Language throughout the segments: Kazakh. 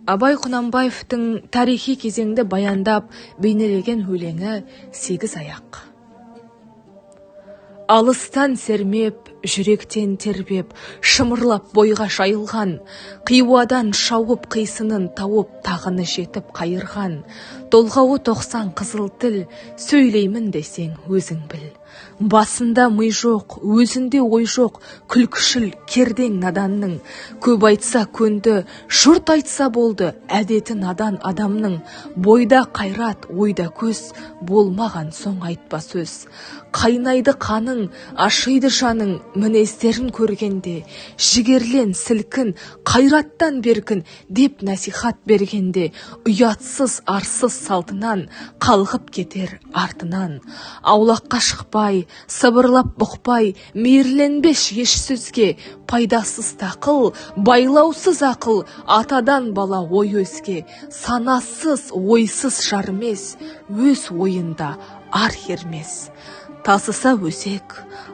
Абай Құнанбаевтың тарихи кезеңді баяндап бейнелеген өлеңі «Сегіз аяқ». Алыстан сермеп, жүректен тербеп, шымырлап бойға жайылған, Қиуадан шауып, қисынын тауып, тағыны жетіп қайырған. Толғауы 90 қызыл тіл, сөйлеймін десең, өзің біл. Басында ми жоқ, өзінде ой жоқ, күлкішіл кердең наданның. Көп айтса көнді, жұрт айтса болды, әдеті надан адамның. Бойда қайрат, ойда көз болмаған соң айтпа сөз. Қайнайды қаның, ашиды жаның мінездерін көргенде. Жігерлен, сілкін, қайраттан беркін деп насихат бергенде, ұятсыз, арсыз салтынан қалғып кетер артынан. Аулаққа шықпай, сыбырлап бұқпай, мейірленбеш еш сөзге. Пайдасыз тақыл, байлаусыз ақыл, атадан бала ой өзге. Санасыз, ойсыз жар емес, өз ойында ар ермес. Тасыса өсек,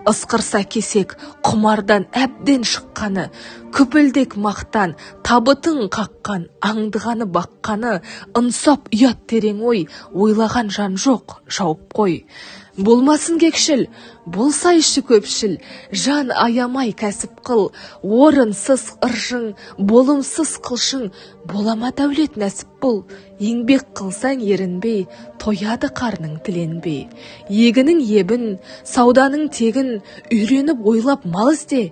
ысқырса кесек, құмардан әбден шыққаны, күпілдек мақтан, табытын қаққан, аңдығаны баққаны. Ынсап, ұят, терең ой ойлаған жан жоқ, жауып қой. Болмасын кекшіл, болсайшы көпшіл, жан аямай кәсіп қыл. Орынсыз ыржың, болымсыз қылшың, бола ма дәулет нәсіп бұл? Еңбек қылсаң ерінбей, тояды қарның тіленбей. Егінің ебін, сауданың тегін үйреніп, ойлап мал ізде.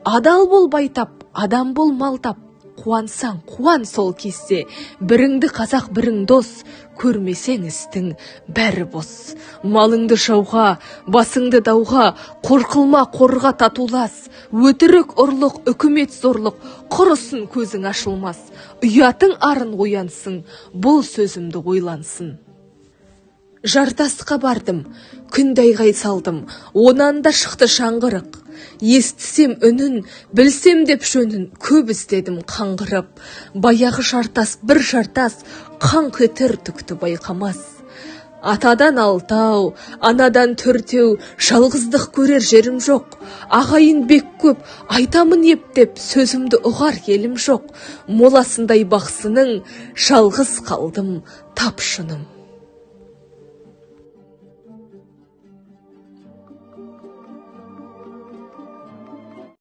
Адал бол, байтап, адам бол, мал тап, қуансаң, қуан сол кезде. Біріңді қазақ, бірің дос көрмесең, істің бәрі бос. Малыңды жауға, басыңды дауға, қор қылма, қорға татулас. Өтірік, ұрлық, үкімет зорлық, құрысын, көзің ашылмас. Ұятың арын оянсын, бұл сөзімді ойлансын. Жартасқа бардым, күнде айғай салдым, онан да шықты жаңғырық. Естісем үнін, білсем деп жөнін, көп іздедім қаңғырып. Баяғы жартас бір жартас, қаңқ етер түкті байқамас. Атадан алтау, анадан төртеу, жалғыздық көрер жерім жоқ. Ағайын бек көп, айтамын ептеп, сөзімді ұғар елім жоқ. Моласындай бақсының, жалғыз қалдым, тапшыным.